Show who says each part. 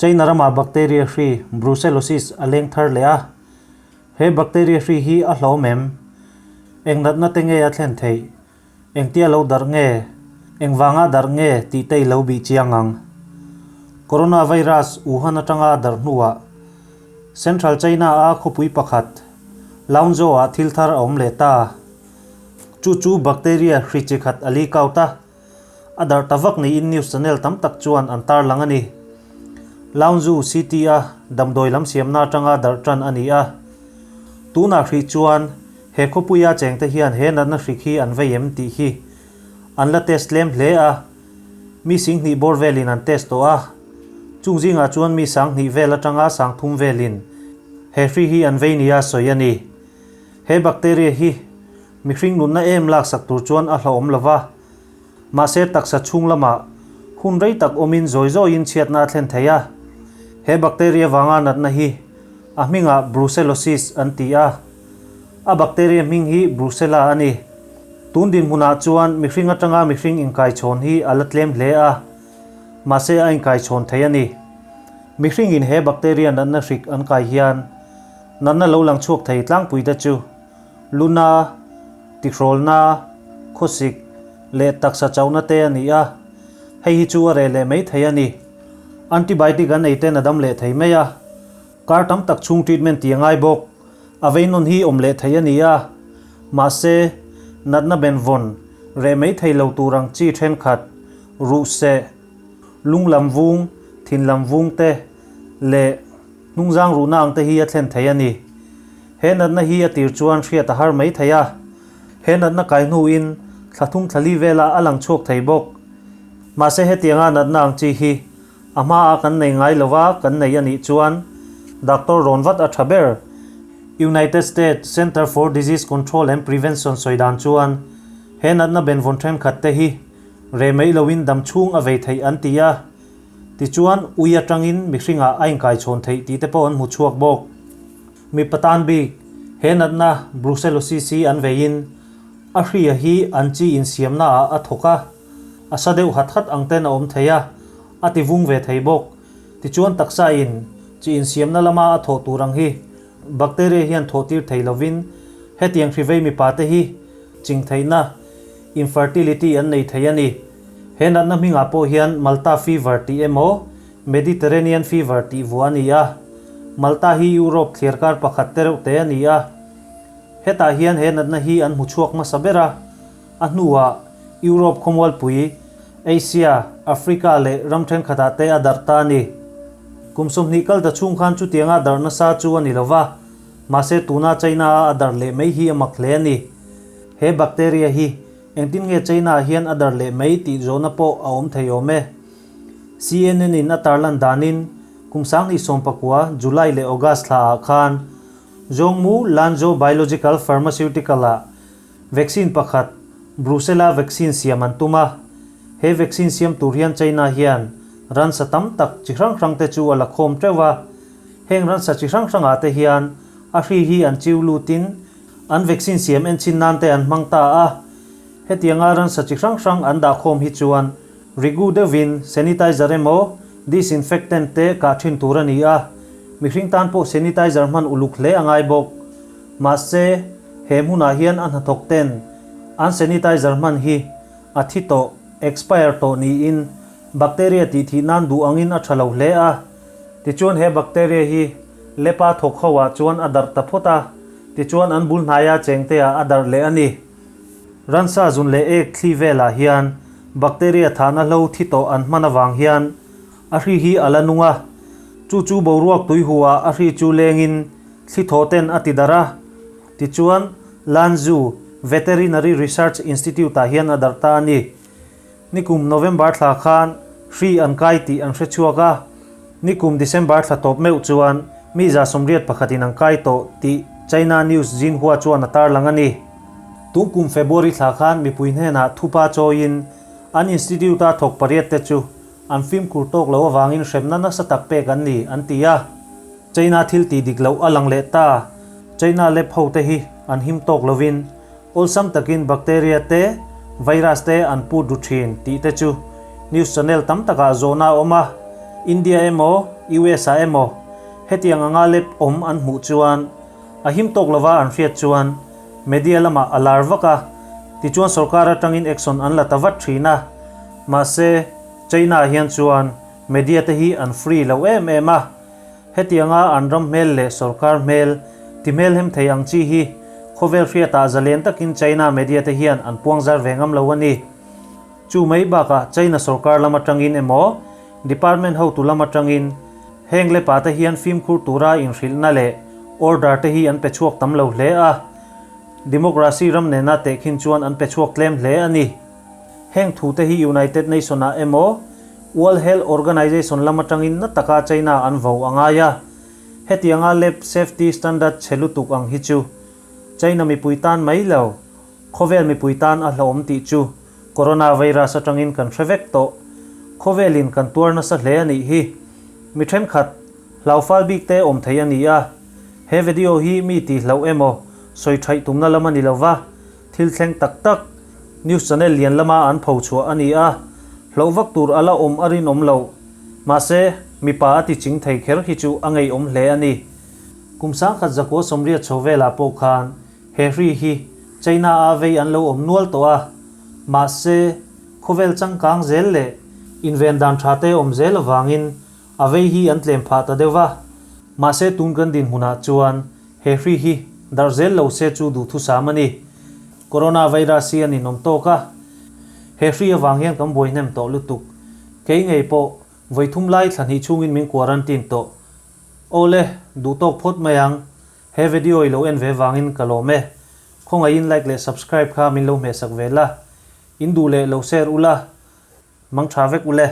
Speaker 1: China ramah bacteria hri Brucellosis a leng thar leh a. He bacteria hri hi a hlawm em? Eng natna te nge a thlen theih? Engtia lo darh nge? Engvanga darh nge tih te i lo bih chiang ang. Coronavirus Wuhan atanga a darh hnuah Central China-a khawpui pakhat Lanzhou-ah thil thar a awm leh ta. Chu chu bacteria hri chi khat a leak out a, a darh ta vak niin news channel tam tak chuan an tarlang a ni. Lanzhou City-a damdawi lam siamna atanga darh tan a ni a. Tunah hrih chuan he khawpuia chengte hian he natna hrik hi an vei em tih hi an la test tlem hle a, mi singhnih bawr velin an test tawh a, chung zingah chuan mi sanghnih vel atanga sangthum velin he hri hi an vei nia sawi a ni. He bacteria hi mihring nunna em laksak tur chuan a hlauhawm lo va, mahse taksa chhung lamah hun rei tak awmin zawi zawiin chhiatna a thlen thei a. He bacteria vanga natna hi a hmingah brucellosis an ti a, a bacteria hming hi Brucella a ni. Tun dinhmunah chuan mihring atanga mihring inkaichhawn hi a la tlem hle a, mahse a inkaichhawn thei a ni. Mihringin he bacteria natna hrik an kai hian Natna lo lang chhuak thei tlangpuite chu luna, tihrawlna, khawsik leh taksa chauhna te a ni a, hei hi chu a reh leh mai thei a ni. Antibiotic an ei ten a dam leh thei mai a, kar tam tak chhung treatment tih a ngai bawk. A vei nawn hi awm leh thei a ni a, mahse natna benvawn reh mai thei lo tur ang chi thenkhat, ruhseh, lung lam vung, thin lam vung te leh Hnungzang ruhna ang te hi a thlen thei a ni. He natna hi a tir chuan hriat a har mai thei a. He natna kai hnuin thla thum thla li velah a lang chhuak thei bawk. Mahse hetianga natna ang chi hi a hmaah kan nei ngai lova kan nei a nih chuan doctor rawn vat a tha ber. United States Center for Disease Control and Prevention sawi dan chuan he natna benvawn thenkhat te hi reh mai loin dam chhung a vei theih an ti a. Tichuan, ui atangin mihringah a inkaichhawn theih tih te pawh an hmu chhuak bawk. Mipa tan bik, he natna Brucellosis hi an veiin a hria hi an chi insiamna ah a thawk a, a sa deuh hat hat ang ten a awm thei a, a ti vung ve thei bawk. Tichuan taksa in chi insiamna lama a thawh tur ang hi bacteria hian thawh tir thei lovin hetiang hri vei mipa te hi ching theihna, infertility, an nei thei a ni. He natna hmingah pawh hian Malta fever tih emaw Mediterranean fever tih vuah a ni a. Malta hi Europe thliarkar pakhat te reuh te a ni a. Hetah hian he natna hi an hmu chhuak hmasa ber a, a hnuah Europe khawmualpui, Asia, Africa leh ram thenkhatah te a darh ta a ni. Kum 20 kal ta chhung khan chutianga darh nasa chu a ni lo va, mahse tuna China-a a darh leh mai hi a mak hle a ni. He bacteria hi Engtin nge China ah hian a dar leh mai tih zawhna pawh a awm thei awm e. CNN in a tarlan danin kum 2019 July leh August thla ah khan Zhongmu Lanzhou Biological Pharmaceutical ah vaccine pakhat Brucella vaccine siam an tum a. He vaccine siam tur hian China hian ransa tam tak chi hrang hrang te chu a la khawm teuh a. Heng ransa chi hrang hrang ah te hian a hri hi an chiu lutin An vaccine siam enchin nan te an hmang ta a, hetianga ransa chi hrang hrang an dah khawm hi chuan rigu deuhin sanitizer emaw disinfectant te kah thin tur a ni a, mihring tan pawh sanitizer hman uluk hle a ngai bawk. Mahse, he hmunah hian a hnathawk ten an sanitizer hman hi a thi tawh, expire tawh niin bacteria tih thih nan duh angin a tha lo hle a. Tichuan he bacteria hi lepa thawk ho ah chuan a darh ta phawt a, tichuan an bul hnaia chengte ah a darh leh a ni. Ransa zun leh ek thli velah hian bacteria thahna hlo thi tawh an hman avang hian a hri hi a la nung a, chu chu boruak tui hu ah a hri chu lengin thli thaw ten a ti darh a, tichuan Lanzhou Veterinary Research Institute ah hian a darh ta a ni. Nikum November thla khan hri an kai tih an hre chhuak a, nikum December thla tawp meuh chuan mi 81 in an kai tawh tih China News Xinhua chuan a tarlang a ni. Tungkum February thla khan mipui hnenah thupa chawiin an institute-a thawk pariat te chu an fimkhur tawk lo avangin hremna nasa tak pek an ni, an ti a. China thil tih dik loh a lang leh ta. China lab hote hi an him tawk lovin Awlsam takin bacteria te, virus te an put ru thin tih te chu news channel tam takah zawhna a awm a. India emaw US ah emaw hetiang anga lep awm an hmuh chuan a him tawk lova an hriat chuan media lamah a lar vak a, tichuan sorkar atangin action an la ta vat thin a. Mahse, China ah hian chuan media te hi an free lo em em a, hetianga an ram hmel leh sorkar hmel ti hmelhem thei ang chi hi khawvel hriatah zalen takin China media te hian an puangzar ve ngam lo a ni. Chu mai bakah China sorkar lam atangin emaw department hotu lam atangin heng lepa te hian fimkhur tura inhrilhna leh order te hi an pe chhuak tam lo hle a, democracy ram nena tehkhin chuan an pe chhuak tlem hle a ni. Heng thu te hi United Nation ah emaw World Health Organization lam atangin na taka China an vo a ngai a, hetianga lab safety standard chhe lutuk ang hi chu China mipui tan mai lo, Khawvel mipui tan a hlauhawm tih chu Coronavirus atangin kan hre vek tawh. Khawvelin kan tuar nasa hle a nih hi. Mi thenkhat, hlaufal bik te awm thei a ni a. He video hi mi tih hlauh emaw sawi thaih tumna lam a ni lo va, thil thleng tak tak, news channel lian lama an pho chhuah a ni a, hlauh vak tur a la awm a rinawm loh. Mahse, mipa a ti ching thei kher hi chu a ngeiawm hle a ni. Kum 1980 chho velah pawh khan He hri hi China a vei an lo awm nual tawh a, mahse khawvel changkang zel leh inven dan tha te awm zel avangin a vei hi an tlem phah ta deuh va. Mahse tun kan dinhmunah chuan he hri hi darh zel lo se chu duhthusam a ni. Coronavirus hi a ninawm tawk a, he hri avang hian kan buai hnem tawh lutuk. Kei ngei pawh vawi thum lai thla hnih chhungin min quarantine tawh. Awle, duhtawk phawt mai ang. He video i lo en ve vangin ka lawm e. Khawngaihin like leh subscribe kha min lo hmehsak ve la. In duh leh lo share ula. Mang tha vek ule.